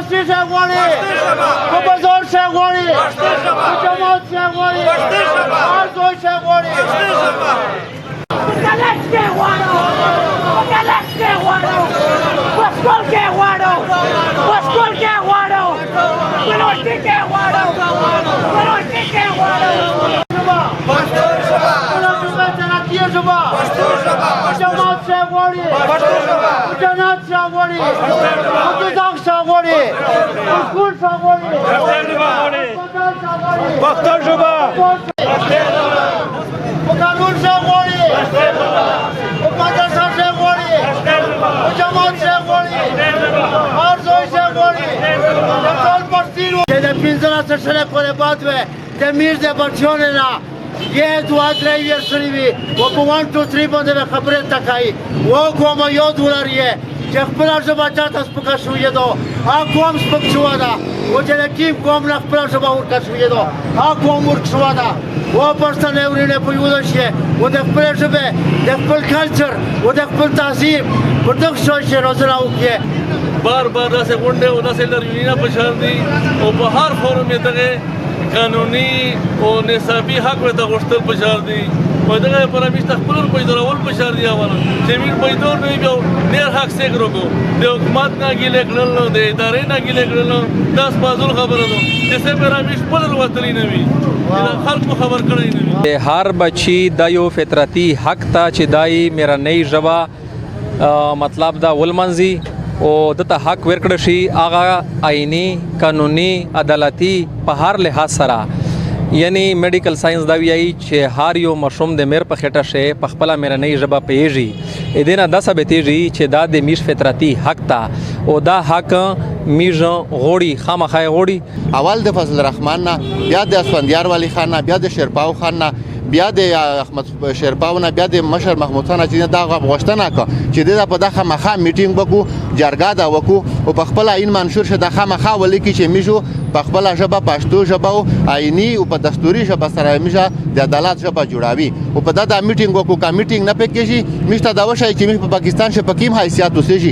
پښتو شه غواړي، په بازار شه غواړي، په جماعت شه غواړي، هر ځای شه غواړي. کلچ کې غواړو، کلچ کې غواړو، په سکول کې غواړو، په سکول کې غواړو، یونیورسټي کې غواړو، یونیورسټي کې غواړو. پښتو ژبه، ترقي ژبه، پښتو ژبه، جماعت شه غواړي، پښتو ژبه، جنات شه غواړي، په شه غواړي، په سکول شه غواړي، پښتو ژبه، په قانون شه غواړي، په مدرسه شه غواړي، په جماعت شه غواړي، هر ځای شه غواړي. د ټول پښتین چې د 15 شله کولې بعد وې د میر د بچیانو نه یې دوه درې ویل شوي وي او په 1 2 3 باندې به خبرې تکای و کوم یو دولر یې چې خپله ژبه چاته سپکه شوې ده، هغه قوم سپک شوه ده، او چې د کیم قوم نه خپله ژبه ورکه شوې ده، هغه قوم ورک شوه ده. و پښتانه ورونه په یو شي او د خپلې ژبې، د خپل کلچر او د خپل تهذیب په دغه شی روزنه وکړي. بار بار داسې غونډې او داسې لاریونونه پشار دي او په هر فورم یې دغه قانوني او نصابي حق ورته غوښتل پشار دي. په دغه پر موږ ته خپل پیدرول پشار دي. اول چې موږ پیدور نه بیا ډیر حق څه کړو، د حکومت نه ګیلې کړل، د ادارې نه ګیلې کړل، داس پازول خبره ده چې څه پر موږ خپل وتلی نه وي، خلکو خبر کړی نه وي. هر بچی د یو فطرتي حق ته چې دای میرنۍ ژبه مطلب دا ولمنځي او دته حق ورکړ شي، هغه آئینی، قانوني، عدالتي په هر لحاظ سره. یعنی میډیکل ساينس دا وایي چې هر یو ماشوم د میر په خټه شي په خپل میرنۍ ژبه پیږي، اې دینه دا ثابتېږي چې دا د میش فطرتي حق ته او دا حق میژ غوړي خامخا غوړي. اول د فضل الرحمن نه، بیا د اسفندیار ولی خان نه، بیا د شیرپاو خان نه، بیا د احمد شیرپاو نه، بیا د مشر محمود خان چې دا غوښتنه کا چې د په دغه مخه میټینګ وکړو، جرګه دا وکړو او په خپل آئین منشور شه د خامخا ولیکي چې میژو په خپل ژبه، پښتو ژبه او آئینی او په دستوري ژبه سره میژه د عدالت ژبه جوړاوي او په دا میټینګ وکړو. که میټینګ نه پکېږي، میژ ته دا وښایي چې میژ په پاکستان شه په کیم حیثیت اوسېږي.